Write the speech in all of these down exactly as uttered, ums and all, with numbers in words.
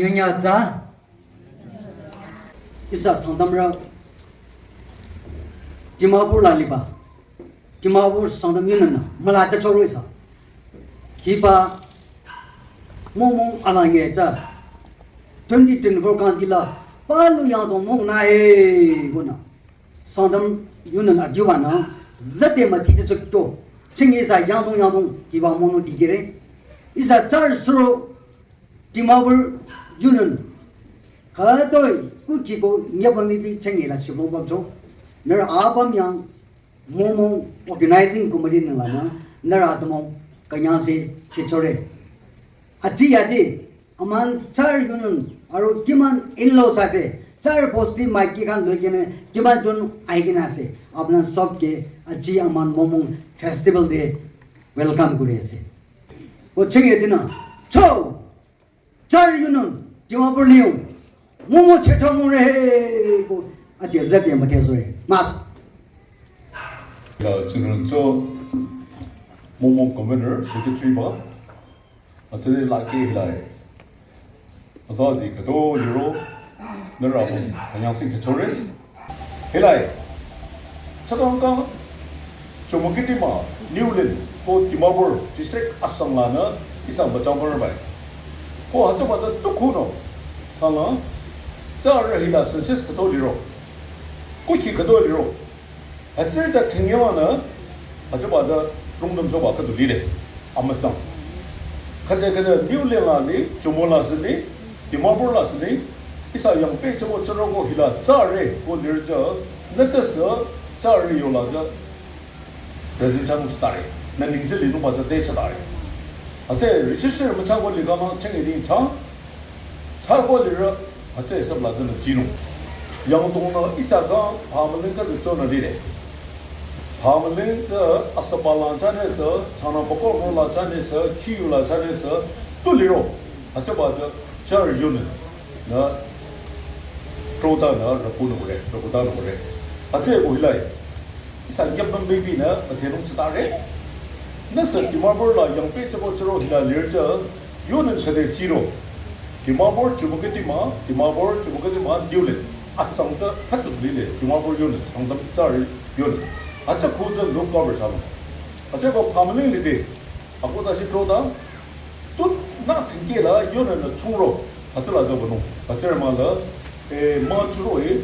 Nyanya tsü. Ihsa Sangtamrü Dimapur la liba. Dimapur Sangtam Union nü müla tsü choro ihsa. Hiba mümong alangye tsü twenty twenty-four kangdi la palu yangdong mong nü e konü Sangtam Union adiuba nü züde müti tsü kyo. Chingi ihsa yangdong yangdong hiba mümong dikehre. Ihsa tsürü suro Dimapur Union khütoi kuthsi ko nyeba mipi chingi la shibong bamcho. Nührü apüm yang mümong organizing committee nü lanü nührü atümung künyangse khichore. Aji aji aman tsürü union aro kiman inlo sase tsürü posti maiki khan loikene kiman jon aikena ase. Apna sobke aji aman mümong festival te welcome kuri ase. Ko chingi dinü cho tsürü union Dimapur liyong mümong checha mure he ko aji züde müte sore. Mas. La tsingrang cho mümong convener secretary ba. Atsüde lake hilai. Azazi khüto liro nührü apüm künyangse khichore. Hilai. Chakangkang Chümoukedima Niulin ko Dimapur district asang lanü ihsa müchangpang bai. Ko hütsüba tsü tukhu nü. Khala tsürü hila census khüto liro. Kuthsi khüto liro. Hütsüta thingyama nü, hütsüba tsü rungdam soba khüdu lile, amütsang. Khüde khüde Niulin la ni, Chümou la sini, Dimapur la sini, ihsa yangpeh choko chüroko hila tsürü ko lirü tsü, nü tsü sü tsürü yola tsü, present chanung tsütare, nü ningje linungba tsü te tsütare. Hütsü register müchako likhama chingi ding chang, chako lirü, hütsü sab la tsünü jinung. Yangdong nü ihsa kang Phamalen kha du chonü lile. Phamalen te asaba la chane sü, Changnam Pokhom la chane sü, Khiu la chane sü, tu liro. Hütsüba tsü tsürü union nü, trota nü, rapu nü kure, rapu ta nü kure. Hütsü ko hilai. Ihsa nyapnü mipi nü, müthenung tsütare. Nü sü Dimapur la yangpeh choko chüro hila lirü tsü, union khüde chiro. Dimapur Chümoukedima, Dimapur Chümoukedima Niulin. Asang tsü khüdu lile, Dimapur union, Sangtam tsürü union. Hütsü khu tsü no cover chanung. Hütsü ko Phamalen lide, ako ta shi trota, tu nü thingke la union nü chungro, hütsüla tsü wünung. Hütsüba la, e, müchuro e,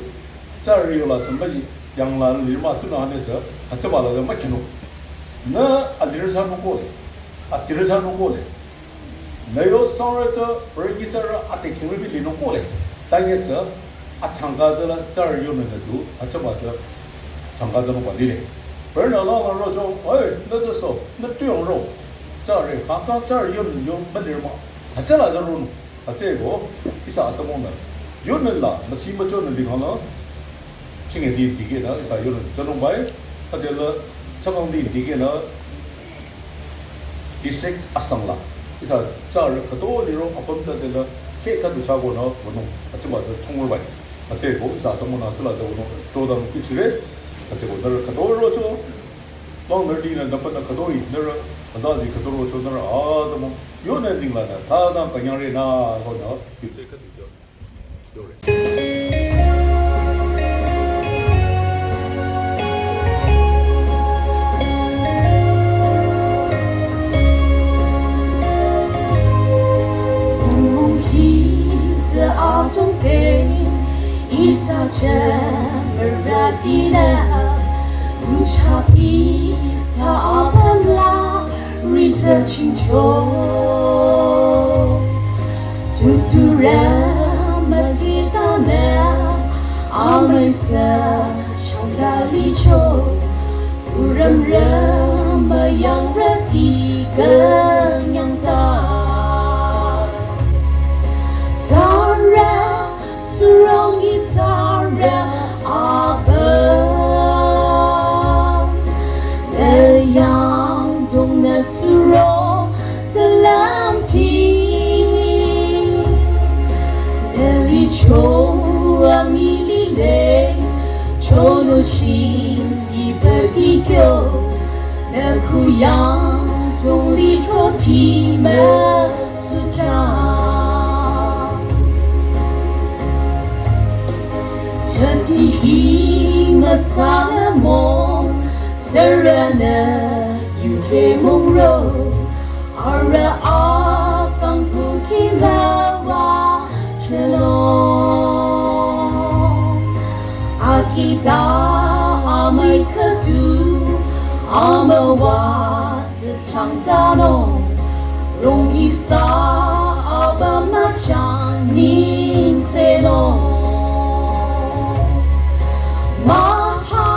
tsürü yola sü müji yangla lirü mah tu nü hane sü, hütsüba la tsü müchinung. Nü alirü chanung kole, atirü chanung kole. Nü yo sangrü tsü, rügi tsürü ate khimri bi linung kole. Tanye sü, achangka tsü la tsürü union nü du, hütsüba tsü changka tsünungba lile. Pernü la la ro cho, oi, nü tsü so, nü tu yong ro. Tsürü, kangkang tsürü union yo münirü mah. Hütsüla tsü ronung. Hütsü ko, ihsa atümung nü. Union la, müsi müchonü linghala. Chingi ding dikeh nü, ihsa union chanung bai. Hütsüla, chakang ding dikeh nü. District asang la. Ihsa tsürü khüto liro apüm tsü tela khe khüdu chako nü wünung. Hütsüba tsü chungro bai. Hütsü ko ihsa atümung nü hütsüla tsü wünung. Trota nü kihchire. Hütsü ko nührü khüto ro cho. Long nührü dinü nüpa nü khüto i nührü. Azazi khüto ro cho nührü atümung. Union ningla nü. Tada künyangre nü ko nü. Kihchire khüdu cho. Ihsa chah müradinü, uchapi sa apüm la, rita chingcho. Tuturü müditanü, amüsa changdalicho. Urümrü müyangrüti künyangta. Tsarü surongi tsarü apüm. Nü yangdong nü suro tsü lümti. Nü licho amili le chono shi ipadikyo. Nü kuyangdong licho ti müsuta. Tsanti hi müsala mong, sürünü yute mongro, arüh akang kuki müwa tsünung. Akita amüi khüdu, amüwa tsü changtanung, rong ihsa aba müchang ningsenung. Maha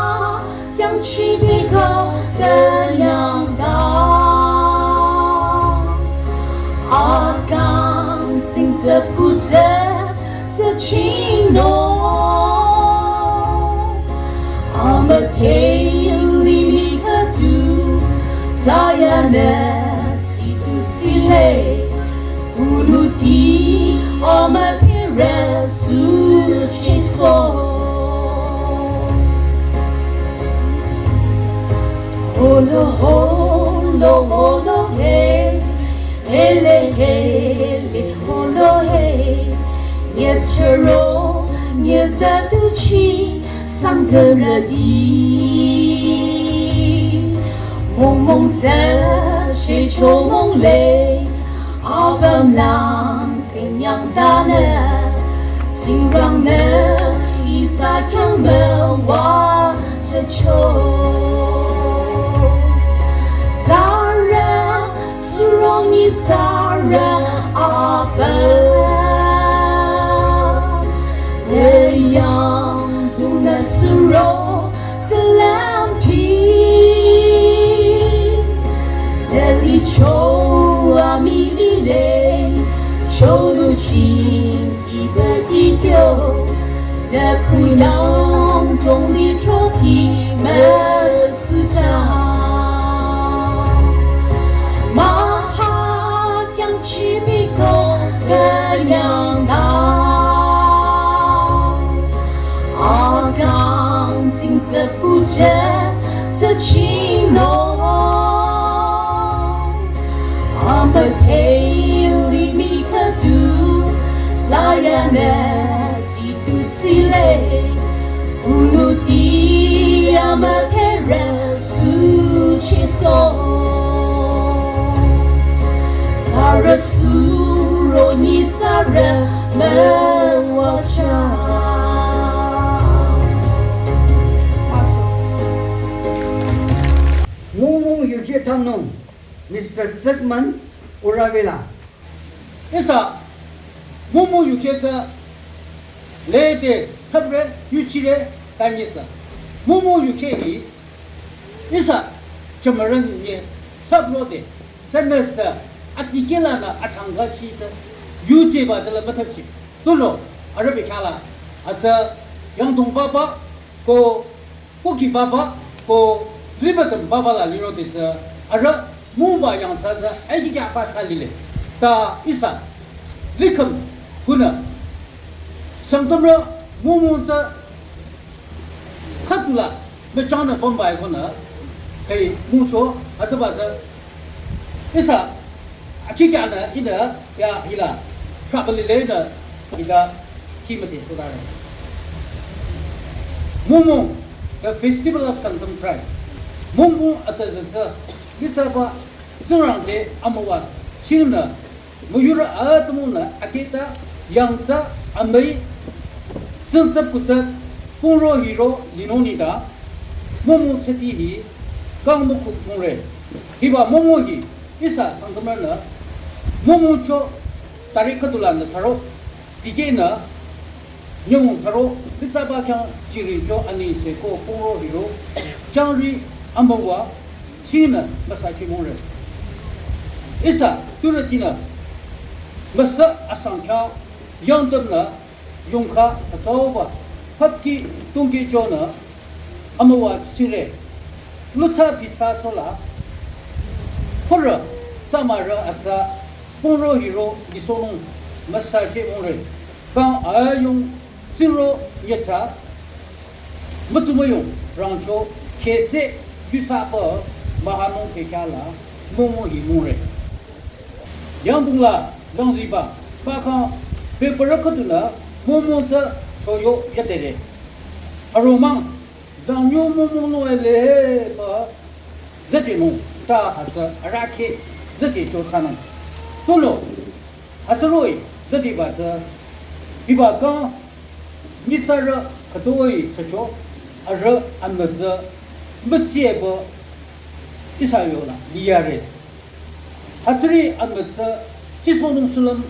kyang chibiko künyangta, akang sing tsü putse tsü chinung. Amüte limih khüdu, tsayane tsitu tsile, unuti amüte resu chiso. Holo, holo, holo, hey. Hele, hele, holo, he. Nyetsero, nyezatuchi, sangdara di. Mong mong tsa, che cho mong le. Abam lang, künyangtanü. Tsingrang nü, ihsa khyang müwa tsü cho. Tsarü, surongi tsarü apa. Nü yangdungnü suro tsülamti. Nü licho amilile, cho luchi ibadikyo, nü kuyang tongli troti müsuta. Maha kyang chibiko künyangta. Akang sing tsü putse tsü chinung. Amüte limih khüdu, tsayane tsitu tsile, unuti amüte resu chiso. Tsarü surongi tsarü müwa cha. Mungmung yukheh thangnung, Mister Tsükman Uravela. Ihsa, mungmung yukheh tsü, lede, thapre, yuchire, tanyisa. Mungmung yukheh hi, ihsa, jümürünye, thaprode, sünüsü, atikehlanü, achangkachi tsü, yujeba tsüla müthapchi. Tunüo, arüh bekhyahla, atsü, yangdong papa, ko, kuki papa, ko, libatam papa la lirode tsü, arüh, mungba yangthsa tsü, aiki kya pa sa lile. Ta ihsa, likhüm, kunü, Sangtamrü, mungmung tsü, khüdula, müchangnü pambai konü, hei, mungcho, atsaba tsü, ihsa, akikyanü, ihnü, ya, hila, travel lile nü, ida, thimüde sudare. Mungmung, the festival of Sangtam tribe. Mungmung atazatsa, litsaba, Tsingrang te amüwa, chingnü, müyurü atümungnü, aketa, yangtsa, amüi, tsingtsap kutsap, pungro hiro, linung nida, mungmung tsüti hi, kang mükhu mungre. Hiba mungmung hi, ihsa Sangtamrünü, mungmung cho, tarik khüdulanü tharo, dikehnü, nyümong tharo, litsaba khyang jiri cho ani seko pungro hiro, changri amüwa, chingnü, müsa chimongre. Ihsa, turütinü, müsa asang khyang, yangtamnü, yongkha, atsauba, hapki, tungki chonü, amüwa chire. Lutsa pitsa chola, khürü, samarü atsa, pungro hiro, nisonung, müsa chimongre. Kang ayung, tsingro, nyetsa, mütsumüyung, rangcho, khese, yusa pa, mahanung pekya la, mungmung hi mungre. Yangdong la, zangziba, pakang, pepara khüdunü, mungmung tsü, choyo, yatere. Aromang, zangnyo momo noe le he pa, zati no, ta hütsü arake, zati cho tsano. Tulo, hütsü roh-i, zati ba tsü, hiba kang, nyitsarü khütoi sücho, arüh amütsü, mütsieba, ihsa yola, liyare. Hütsüri amütsü, chisonung sulüm,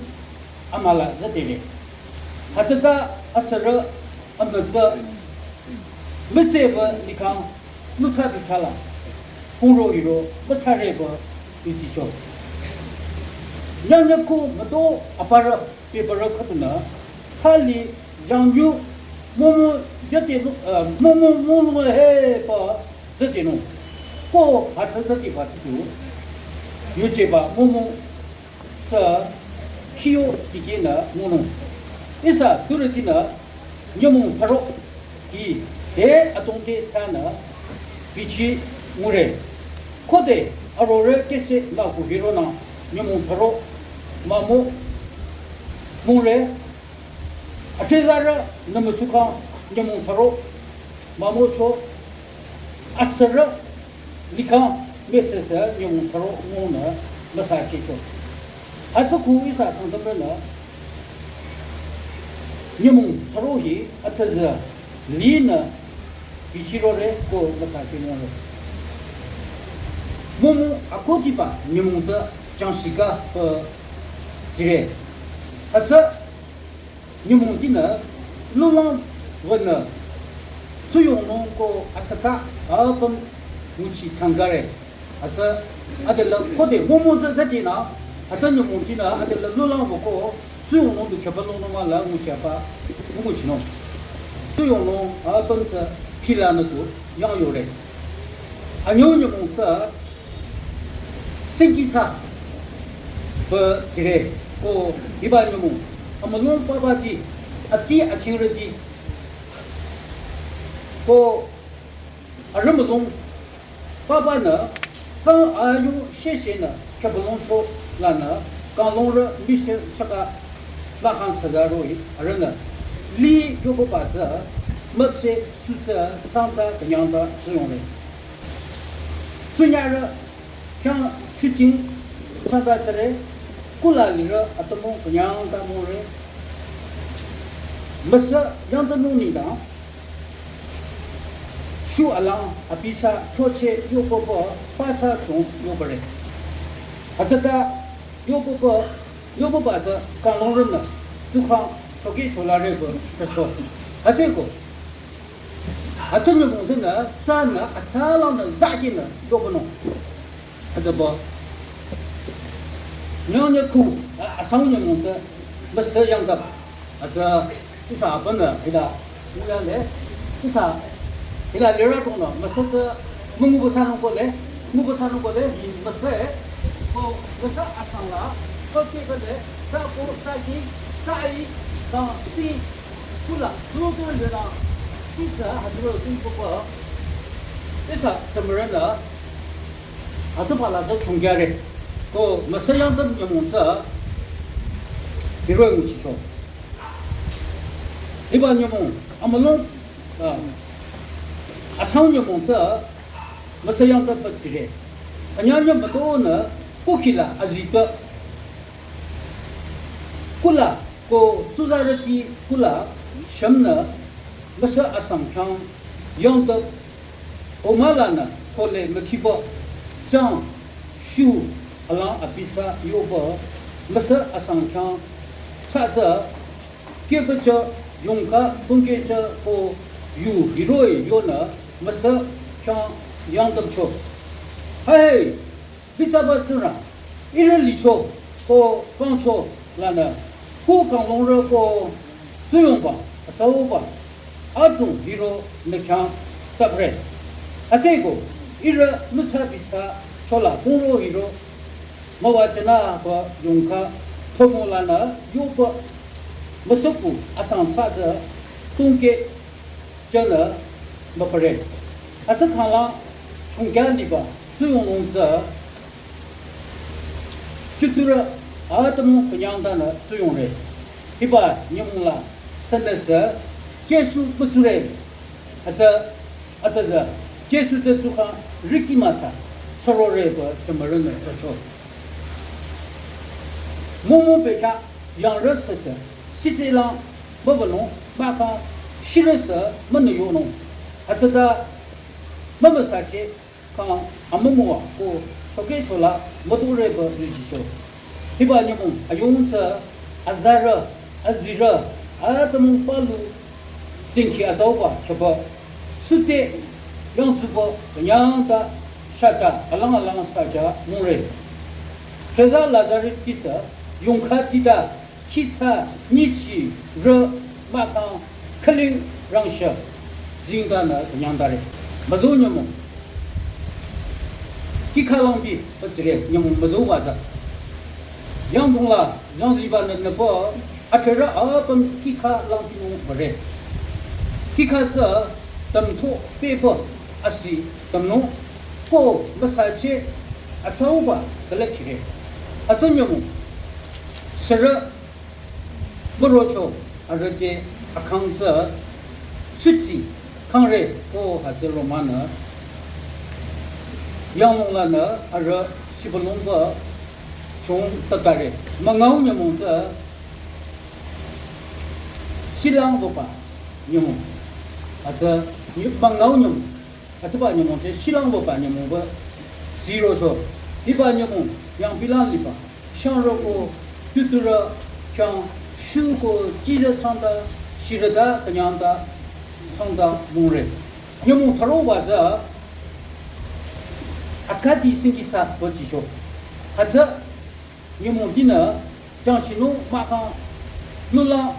amüla zati re. Hütsüta asürü amütsü, mütseba likhang, mütsa bichala, kuro hiro, mütsareba, yuchicho. Nyanya ku mato aparü, pepara khütuna, thali, yangyu, momo, yate, eh, momo, momo, he, pa, zati no. Ko, hütsü zati ba tsü tu, yucheba, momo, tsü, kiyo, dikena, mono. Ihsa, turütinü, nyümong tharo, hi, te atongte tsünü, bichi ngure. Khode arore kese maku hirona, nyümong tharo, mamo, mure, atezara, namusukha, nyümong tharo, mamo cho, asürü, likhang, mesese, nyümong tharo, mona, müsa chicho. Hütsü ku ihsa Sangtamrünü, nyümong tharo hi atüzü linü bichirore ko müsa chinore. Momo akotiba nyümong tsü changshika pa zire. Hütsü nyümong tinü lulang wünü suyongnung ko atsata apüm nguchi tsangare. Hütsü adela khode momo tsü zati na, hütsü nyümong tinü adela lulang wüko, suyongnung du khyapalong nung la nguchi apa, nguchi nung. Suyongnung apüm tsü pila nü tu yang yore. Anyo nyümong tsü, singki tsü, ba zire, ko hiba nyümong, amülong papa di, ati akirü di, ko arümülong, papa nü, hang ayu sheshe nü, khyapalong cho lanü, kanglongrü mise shaka, lahang tsazaroi, arünü, li yobo ba tsü, müpse, su tsü, tsangta, künyangta, tsuyongre. Sunyarü, khyang shuching, tsangta tsare, kula lirü, atümung, künyangta, mure. Müsa, yangta nung nidang, shu alang, abisa, choche, yobo ba, patsa, chung, yobare. Hütsüta, yobo ba, yobo ba tsü, kanglongrünü, tsukhang, choke, cholare, ba, tacho. Hütsüko, hütsü nyümong tsünü, tsünü, atsalangnü, zakinü, yobo nung. Hütsüba. Nyang nyü ku, a, asang nyümong tsü, müsa yangta ba. Hütsü, ihsa apümnü, hila, nguya le, ihsa, hila lirü tongnü, müsa tsü, münguba sanung ko le, nguba sanung ko le, hi müsa, ko, müsa asang la, ko ke ko le, sa ko, sa ki, sa i, sa si, kula, tu tu le la, shi tsü, hütsüro, tu ko ko, ihsa, tsümrü la, Atüpala tsü chungkyare. Ko müsa yangtam nyümong tsü hiroh-i nguchicho. Hiba nyümong amülong, ah, asang nyümong tsü müsa yangtam pa tsire. Anyanya mütonü kukhila azitpü. Kula ko tsuzarüti kula shümnü müsa asang khyang yangtam Omalanü khole mükhiba tsang shu alang abisa yoba müsa asang khyang sa tsü keba tsü yongkha pungke tsü ko yu hiroh-i yonü müsa khyang yangtamcho. Hai! Bitsaba Tsingrang, ihrü licho ko kangcho lanü, ku kanglongrü ko tsuyongba, atsauba, adrong hiroh nü khyang tapre. Hütsüeko, ihrü mütsa bitsa chola kongro hiroh, müwajünaba yongkha thomo lanü yoba müsüku asang sa tsü tungke jünü müpare. Hütsü khanglang chungkya liba tsuyongnung tsü chudurü atümung künyangtanü tsuyongre. Hiba nyümong la sünüsü Jisu mütsure. Atsa, atsa tsü, Jisu tsü tsukhang riki mütsa, tsarore pü tsümürünü tsacho. Mumu pekha, yangrü sese, sitse lang, mübünung, mahkhang, shirü se, münü yonung. Atsa ta, mümüsache, kang, amümüwa, ko, choke chola, müdure pü, rüjicho. Hiba nyümong, ayung tsü, azarü, azirü, atümung palu, jingki atsauba, khüba, sute, yangtsuba, künyangta, shacha, alang alang sacha, mure. Treza Lazarus pisa, yungkha tita, khitsa, nyichi, rü, mahkhang, khüling, rangsha, zingdanü, künyangdare. Müzü nyümong. Kikha langbi, pütsire, nyümong müzü waza. Yangdongla, yangziba nü nüpa, athrerü apüm kikha langbi nung bare. Kikha tsü, tamtho, pepa, asi, tamnung, ko, müsache, atsauba, kalachire. Atsa nyümong, sürü, mürocho, arüh te, akhang tsü, sutsi, khangre, ko, hütsü romanü, yanglong lanü, arüh, shibülungba, chung tatare. Müngau nyümong tsü, silang boba, nyümong. Atsa, nyi-, müngau nyümong. Atsaba nyümong te, silang boba nyümong ba, zero so. Hiba nyümong, yang bilang liba. Shangroko, tutura, kyang, shuko, jida tsangda, shirada, künyangda, tsangda, mungre. Nyümong tharoba tsü, akadi singki sa, ba jisho. Atsa, nyümong dinü, jangshinu, mahkhang, lula,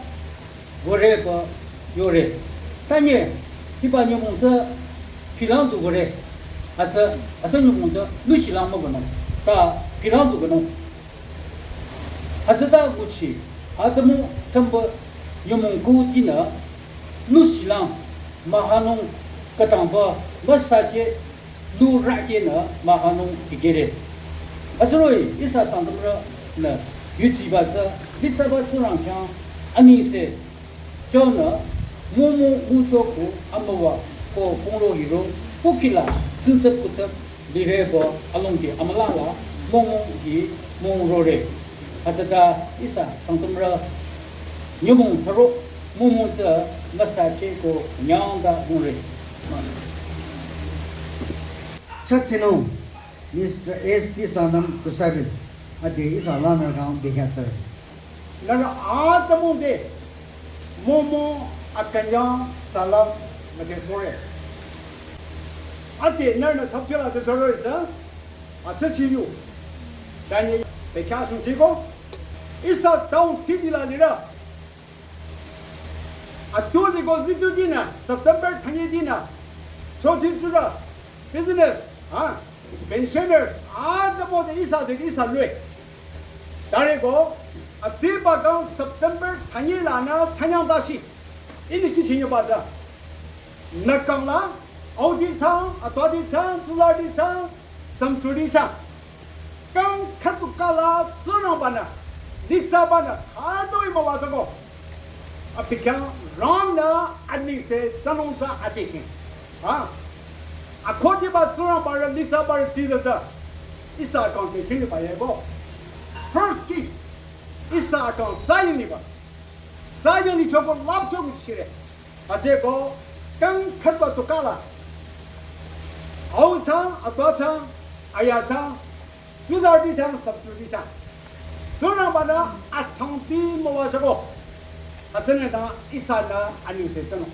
gore ba, yore. Tanye, hiba nyümong tsü, pilang du gore. Atsa, atsa nyümong tsü, lushilang ma gano. Ta, pilang du gano. Atsata nguchi, atümung tamba nyümong kutinü, nusilang, mahanung katangba, masache, lu rakenü, mahanung kikere. Atsaroi, ihsa Sangtamrünü, yuchiba tsü, litsaba tsürang khyang, anise, Jonah, mumu muchoku amüwa ko pungro hiro, kukila, tsintsep kutsep, lirebo, alongdi, amalala, mumu di, mung rore. Atsata, ihsa, Sangtamrü, nyümong tharo, mumu tsü, masache ko, nyangda, mungre. Chachino, Mister S T Sanam Kusabil, ati ihsa lanarkang bekhyatser. Nana atümung te, momo akanyang salam mate sore. Ate nana thapchela te sore sa, atsa chiyu. Tanye, bekya sung chiko, ihsa town city la lira. Atu liko zitu dina, September thangi dina. Chochi chura, business, ha? Pensioners, atümung te ihsa te ihsa lue. Tare ko, atsiba kang September thangi la na chanyang dashi. Ini kichi nyo baza. Nakang la, audi chang, atwadi chang, tuladi chang, samchudi chang. Kang khatu kala, tsunang bana, litsa bana, khatu ima baza ko. Apikyang, rang na, ani se, tsanong sa, atikin. Ha? Akhoti ba tsurang ba ra litsa ba ra jiza za. Ihsa kang te kini ba ye bo. First gift. Ihsa kang zayin ni ba. Zayin ni choko lap choko shire. Aje bo kang khatwa tukala. Au cha, atwa cha, aya cha, Tsuzarüti chang, sapturüti chang. Tsurang bana atang pi mawa chako. Atsene ta ihsa na anyu se tsano.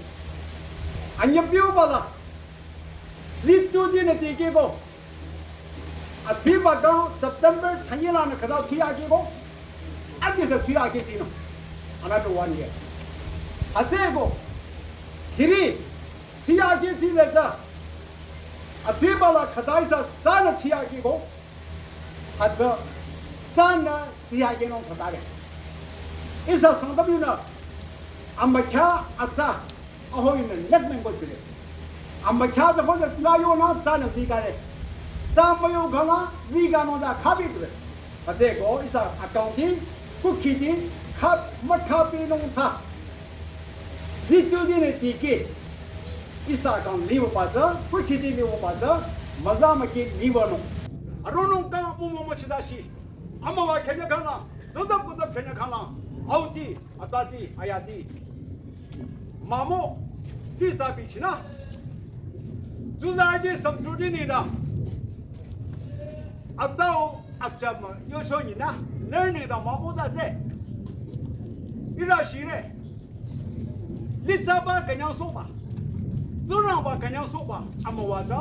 Anya piu bala. Zitu di na tiki ko. Atsiba kang September thangi la na kada tsuya ki ko. Ati sa tsuya ki tino. Another one year. Atse ko. Kiri tsuya ki tsi le cha. Atsiba la kada ihsa tsana tsuya ki ko. Atsa, sana siya yenong satare. Ihsa Sangtam yuna, amakya atsa, aho yuna net men go chile. Amakya atsa ho atsa yona sana zikare. Sa mayo gana zika no da kabi dure. Atse ko ihsa accounting, bookkeeping, kap, makabi nong sa. Zitu dine tiki. Ihsa kang liwüba tsü, kukhiti liwüba tsü, müza müki liwünung. Aronung kang mumu müchidashi. Amüwa kenya khala, tsuzap kutsap kenya khala, auti, atati, ayati. Mamo, tsitsa bichinü. Tsuzarüti sümtsurüti nengdang. Atau, achama, yocho nyinü, nührü nengdang mamo tsatse. Ihrü shire. Litsaba künyangsohba. Tsingrangba künyangsohba. Amüwa tsü.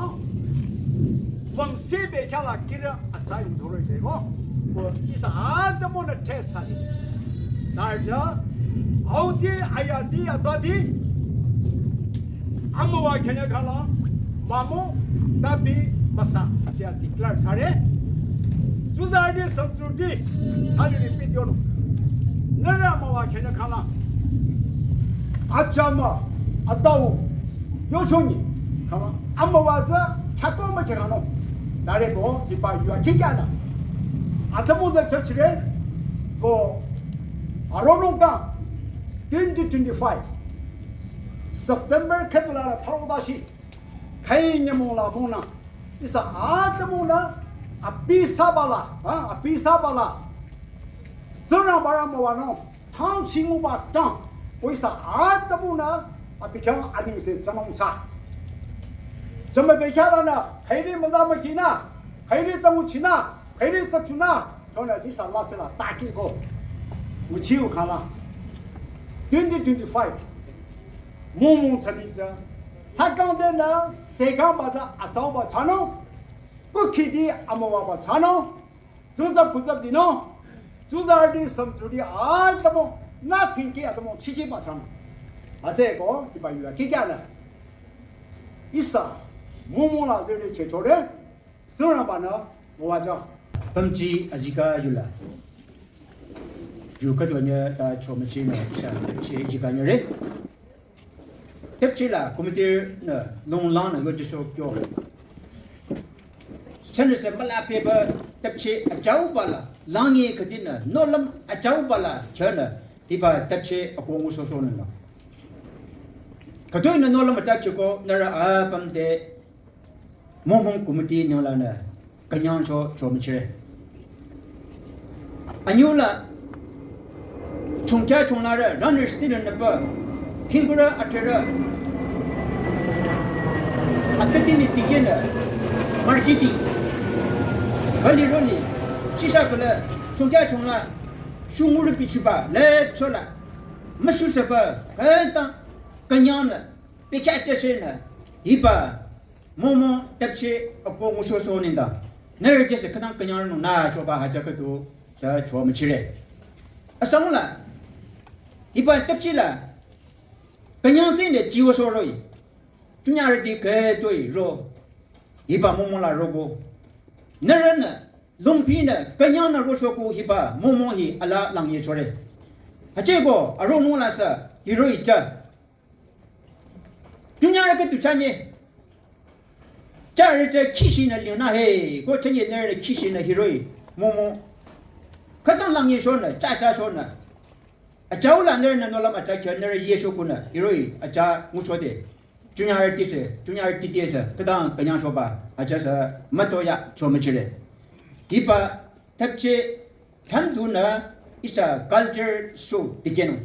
Wangse bekhyah la kira atsa yungdhorü seko. Ko ihsa atümungnü test thsali. Nührü tsü. Auti, ayati, atati. Amüwa kenya khala. Mamo, tapi, müsa. Tsü declare thsare. Tsuzarüti sümtsurüti. Thali repeat yonung. Nührü amüwa kenya khala. Achama, atau, yocho nyi. Khala, amüwa tsü, khyako mükhe khanung. Nührü ko, hiba yua kikyanü. Atümungnü church re, ko, aronung kang, twenty twenty-five. September khüdula la tharo dashi. Khai nyümong la mongnü. Ihsa atümungnü, abi saba la, ha, abi saba la. Tsingrangba rü müwanung, thang chinguba tang. Ko ihsa atümungnü, abi khyang anengse thsanung thsa. Tsüme bekhyah lanü, khairi müza mükinü, khairi tanguchinü, khairi tachunü, chonü ihsa lasih la takiko. Nguchiu khala. Twenty twenty-five. Mümong thsali tsü. Sakang denü, sekangba tsü, atsauba thsanung. Kukhiti amüwaba thsanung. Tsuzap kutsap dinung. Tsuzarüti sümtsurüti atümung. Nothing ki atümung chichiba thsanung. Atseko, hiba yua kikyanü. Ihsa, mümong la zirüti chechore. Tsingrangbanü müwajü. Pümji azikeh yula. Yu khüdunyü ta chomüchinü ihsa tepchi azikeh nyüre. Tepchi la committee nü lunglangnü yojüsho kyo. Sünüsü müla peba tepchi achauba la. Langi khüdinü nohlüm achauba la chonü. Hiba tepchi akongu soso nü la. Khüdunü nohlüm atakiko nührü apüm te Mümong committee nyülanü künyangcho chomüchire. Anyüla chungkya chunglarü runners tinü nüpü hingkurü athrerü atatini tikenü marketing gali roli shisha kula chungkya chungla shungurü bichiba lep chola müshu saba kata künyangnü pikya teshenü hiba Mümong tepchi akongu soso nengdang. Nührü jese khütang künyang nung nü choba haja khüdu sa chomüchire. Asangla. Hiba tepchi la. Künyangse ne chiwo soroh-i. Tunyarüti khütoi ro. Hiba mümong la rogo. Nührünü. Lungpinü. Künyangnü rochoku hiba mümong hi ala langye chore. Hacheko aronung la sa. Hiroh-i cha. Tunyarü khüdu chanye. Charü cha khishinü lingnü he, ko chanye nührü khishinü hiroh-i, mümong. Khütang langye shonü, cha cha shonü. Achaula nührünü nohlüm acha kyo nührü yesho kunü, hiroh-i, acha nguchode. Tunyarü tise, tunyarü titise, khütang künyang shoba, acha sa, mütoya, chomüchire. Hiba, tepchi, Thandunü ihsa culture show tikenung.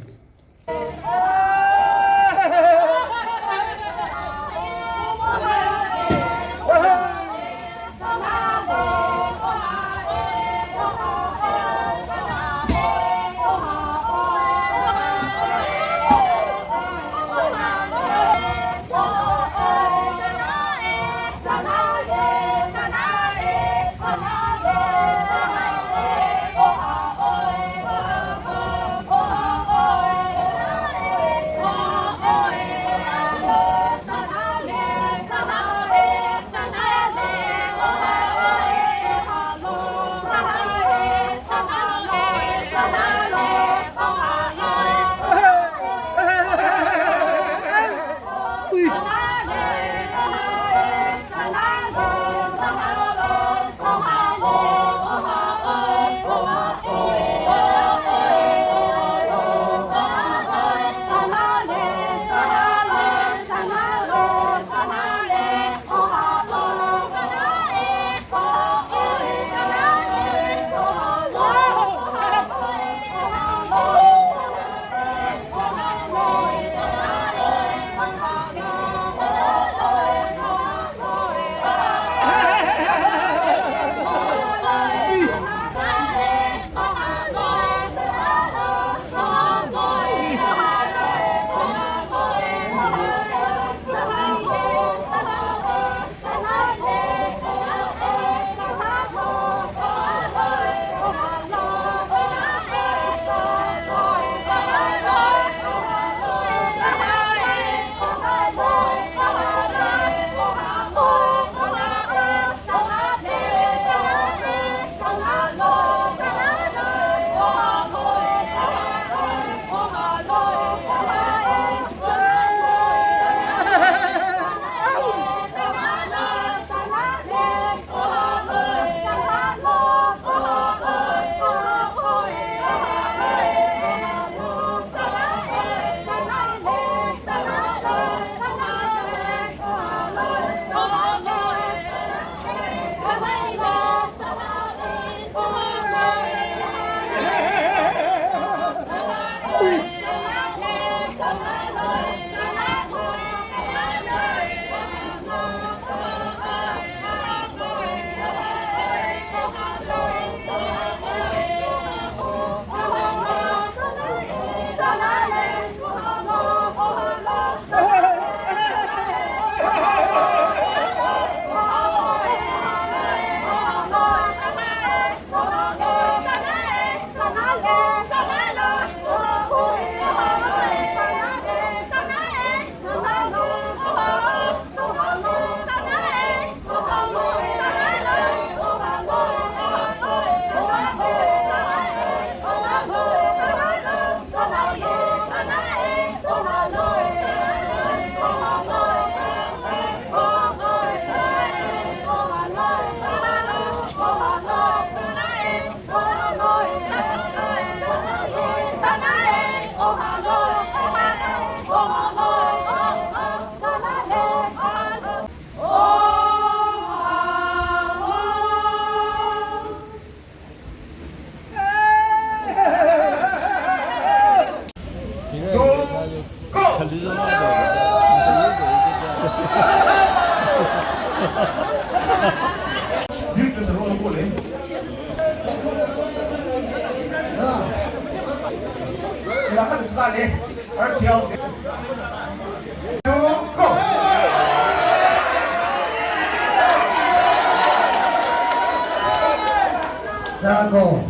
Go.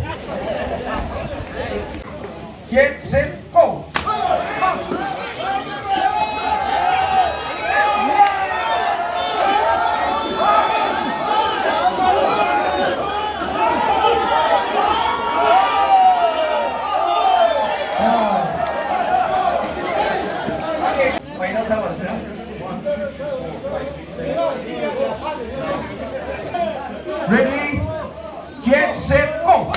Get set, go. Final time was done. One, two, three, four, five, six, seven, eight. Ready? Get set, go!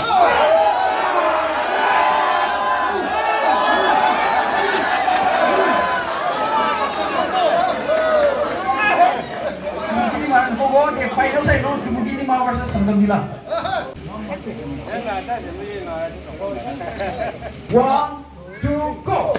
Chumukini Maran, go, go, the final side, no, Chumukini Maran versus Sangam Dila. One, two, go!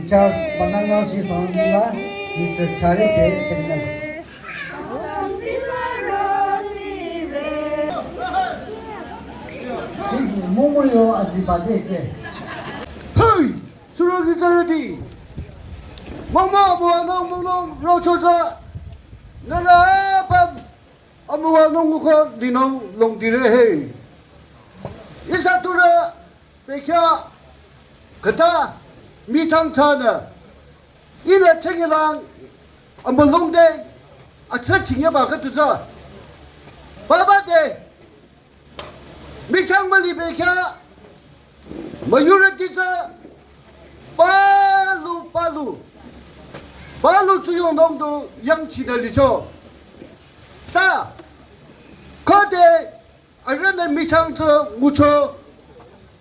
Charles Banana si sangla Mister Charles se sengna. Momo yo aziba de ke. Hey! Suro nyitsarüti. Mama abu anang mongnung rochoza. Nührü apüm amüwanung nguko linung longdire he. Ihsa turü bekhyah khüta michang thsanü. Ihnü chengilang amülungde atsü chingyaba khüdu tsü. Baba de michang müli bekhyah majority tsü palu palu. Palu tsuyongnung du yangchinü licho. Ta khode arühnü michang tsü ngucho.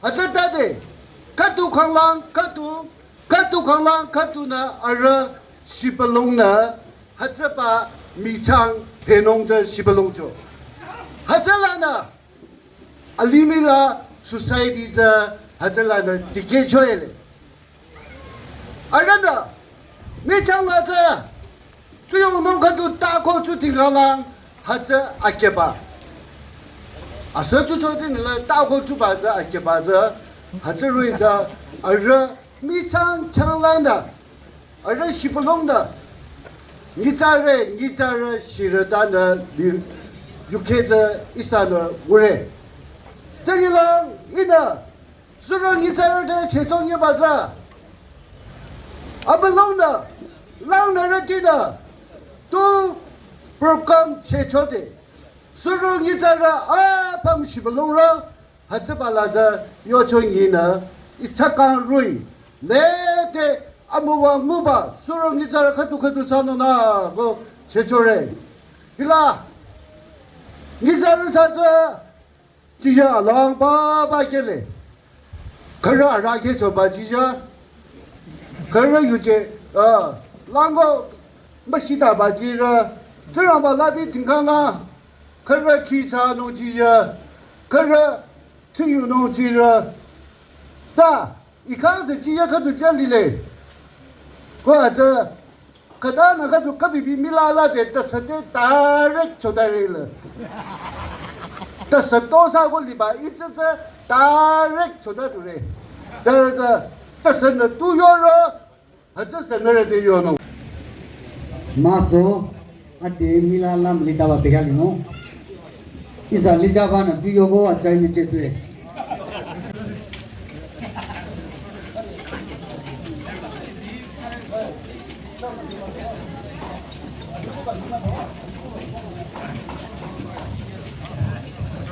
Hütsütade khüdu khanglang khüdu, khüdu khanglang khüdunü arüh shibülungnü hütsüba michang phenung tsü shibülungcho. Hütsülanü alimih la society tsü hütsülanü dikehcho ele. Arühnü michang la tsü tsuyongnung khüdu tako tsutingkalang hütsü akeba. Asü tsuchotinü la tako tsuba tsü akeba tsü hütsü roh-i tsü arüh michang khyanglangnü arüh shibülungnü nyitsarü nyitsarü shirütanü li yukheh tsü ihsanü ngure. Tsengilang ihnü suro nyitsarü te chechongyaba tsü amülungnü langnürütinü tu program chechode suro nyitsarü apüm shibülungrü hütsüba la tsü yochonyinü ihsa kang roh-i lede amüwa nguba suro nyitsarü khüdu khüdu thsanung nü ko chechore. Hila nyitsarü thsa tsü jiyü alang papa kele. Khürü arahkheh choba jiyü. Khürü yuje, ah, lango müshitaba jirü. Tsingrangba labi tingkangla. Khürü khi thsanung jiyü. Khürü tsiyunung jirü. Ta, ikhang se jiyü khüdu jü lile. Ko atsü khütanü khüdu khübibi mila la de tasa de direct chodare le. Tasa tosa ko liba itsü tsü direct choda dure. Direct tasa nü tu yoro, hütsü sü nührü te yonung. Maso, ade mila lam litaba pega linung. Ihsa lijabanü tu yoko atsü yuje tue.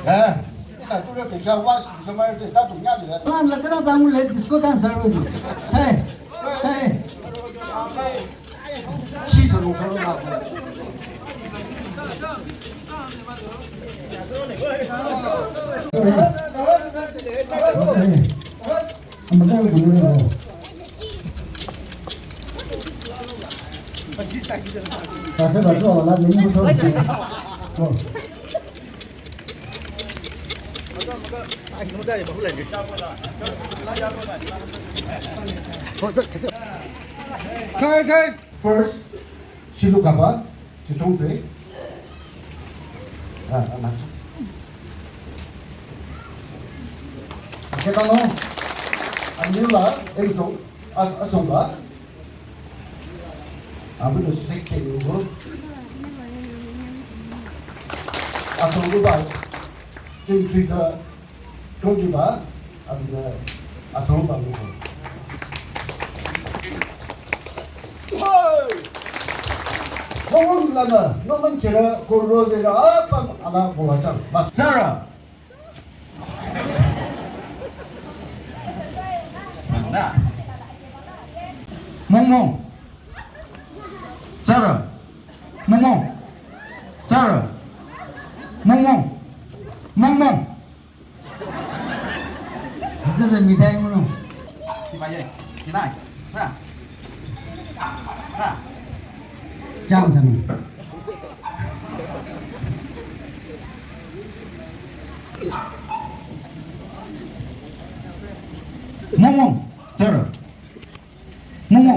Eh, ihsa tu le pekya was, jomar te ta tu nya le. Ah, la kara ta mu le disco dancer ro di. Chai, chai. Kai, kai. First, shilu kaba, shitong se. Ah, ah, ah. Kita no, anila, engsong, as, asong ba. Abu to second ko. Asong ba. Sing three ta. Tongkiba, adinü asong ba mo. Hey! Ngomong lana, ngomong kira, koro zera, apam ala bola chang. Mas. Tsara. Mana? Mong mong. Tsara. Mong mong. Tsara. Mong mong. Mong mong. Hütsüsü mithai ngulu. Kibaye, kinai. Ha. Ha. Jam jam. Mong mong, tsara. Mong mong.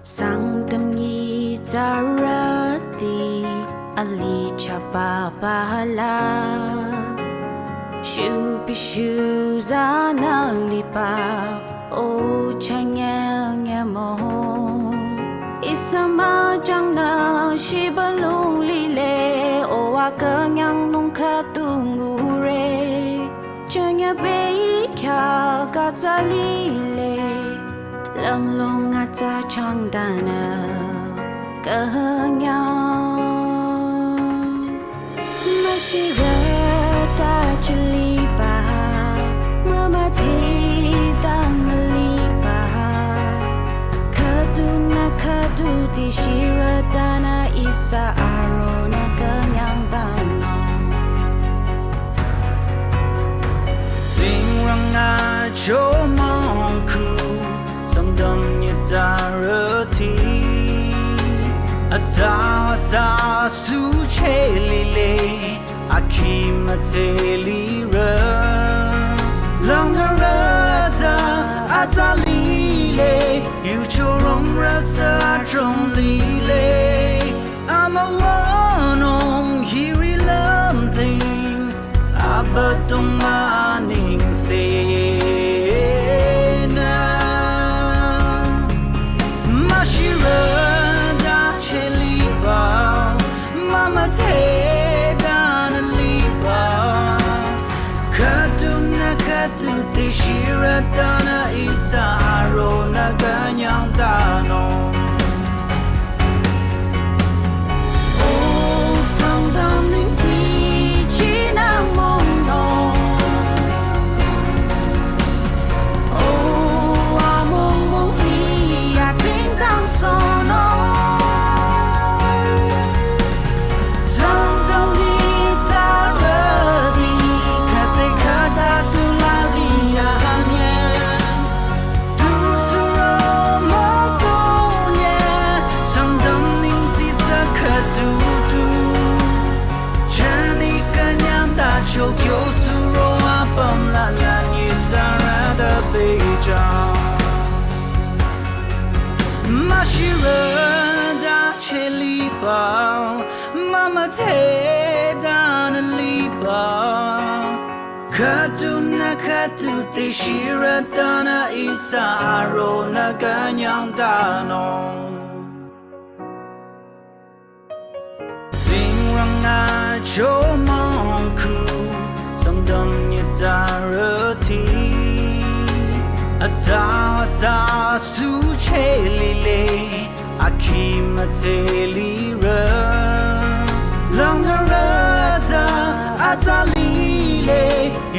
Sangtam nyitsarüti alichah papa la, shupi shuzanü liba, o chanyü nyümong. Ihsa müchangnü shibülung lile, o akünyangnung khüdu ngure. Chanyü bekhyah katsa lile, lümlong atsa changtanü künyang. Müshirüta chiliba, mümüdheta müliba. Khüdunü khüdu te shirütanü ihsa aronü künyangtanung. Tsingrang achomang khu, Sangtam nyitsarüti. Atsa atsa suche lile, akhi mütse lirü. Langnürü atsa atsa lile, yuchorong rüsü achong lile. Amüwanung hiri lümdhing, Abüdongba ningsenü. Müshirüta chiliba, mümüdheta nü liba. Khüdunü khüdu te shirütanü ihsa aronü künyangtanung. O Sangtam ningti chinü mongnung. O amüwa hi atingdang sohnung. Sangtam nyitsarüti, khüte khüta tu lali anyü. Tu suro mütonye, Sangtam ningti tsü khüdu tu. Chani künyangtacho kyo suro apüm la la nyitsarüti becha. Müshirüta chiliba, mümüdheta nü liba. Khüdunü khüdu te shirütanü ihsa aronü künyangtanung. Tsingrang achomang khu, Sangtam nyitsarüti. Atsa atsa suche lile, akhi mütse lirü. Langnürü atsa atsa lile,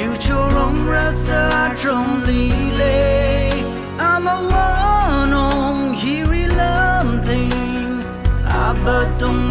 yuchorong rüsü achong lile. Amüwanung hiri lümdhing, Abüdong